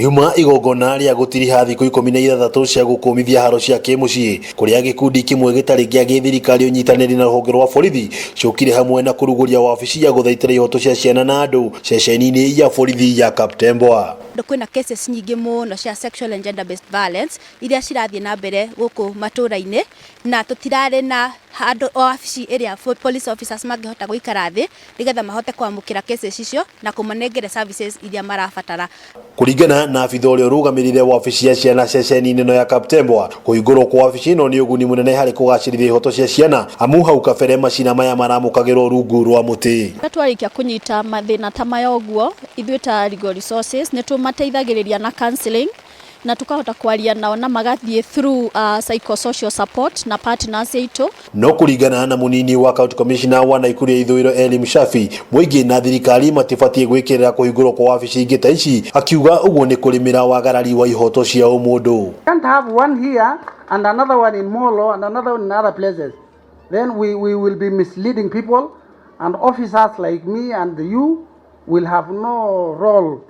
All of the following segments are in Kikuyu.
Riuma igongona rĩa gũtiriha thikũ 16 cia gũkũmithia haro cia kĩmũciĩ, kũrĩa gĩkundi kĩmwe gĩtarĩ gĩa gĩthirikari ũnyitanĩri na rũhonge rwa borithi ciũkire hamwe na kũrugũria wabici ya gũthaitĩra ihoto cia ciana na andũ ceceni-inĩ ya borithi ya Kaptembwa. Kwĩna cases nyingĩ mũno cia sexual and gender based violence iria cirathiĩ na mbere gũkũ matũra-inĩ, na tũtirarĩ na handũ o wabici ĩrĩa police officers mangĩhota gũikara thĩ nĩgetha mahote kwamũkĩra cases icio na kũmanengere services iria marabatara. Kũringana na abitha ũrĩa ũrũgamĩrĩire wabici ya ciana ceceni-inĩ ĩno ya Kaptembwa, kũhingũrwo kwa wabici ĩno nĩ ũguni mũnene harĩ kũgacĩrithia ihoto cia ciana, amu hau kabere macina maya maramũkagĩrwo rungu rwa mũtĩ. Twarĩkia kũnyita mathĩna ta maya ũguo, ithuĩ ta Legal Resources nĩ tũmateithagĩrĩria na counseling na tukahota kwaria nao na magathiĩ through psychosocial support na partners aitũ. No kũringana na mũnini wa county commissioner wa Nakuru ya ithũĩro Eli Mushafi, mũingĩ na thirikari matibatiĩ gwĩkĩrĩra kũhingũrwo kwa wabici ingĩ ta ici, akiuga ũguo nĩ kũrĩmĩra wagarari wa ihoto cia ũmũndũ. Can't have one here and another one in Molo and another one in other places. Then we will be misleading people, and officers like me and you will have no role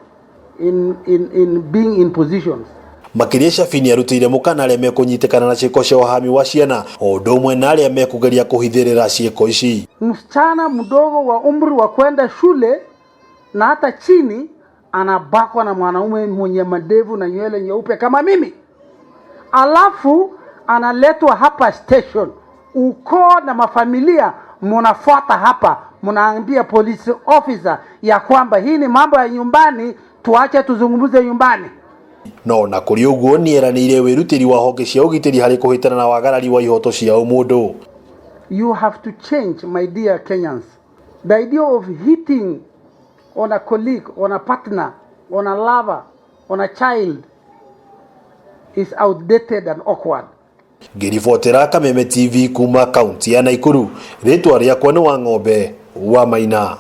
in being in positions. Makĩria, Shafi nĩ arutĩire mũkana arĩa mekũnyitĩkana na ciĩko cia ũhami wa ciana, o ũndũ ũmwe na arĩa mekũgeria kũhithĩrĩra ciĩko ici. Msichana mdogo wa umri wa kwenda shule na hata chini anabakwa na mwanaume mwenye madevu na nywele nyeupe kama mimi, alafu analetwa hapa station. Ukoo na mafamilia munafuata hapa, munaambia police officer ya kwamba hii ni mambo ya nyumbani, tuache tuzungumze nyumbani. No na kũrĩ ũguo, nĩ eranĩire wĩrutĩri wa honge cia ũgitĩri harĩ kũhĩtana na wagarari wa ihoto cia ũmũndũ. You have to change, my dear Kenyans. The idea of hitting on a colleague, on a partner, on a lover, on a child is outdated and awkward. Ngĩribotera Kameme TV kuma kaunti ya Nakuru, rĩtwa rĩakwa nĩ wa Ng'ombe wa Maina.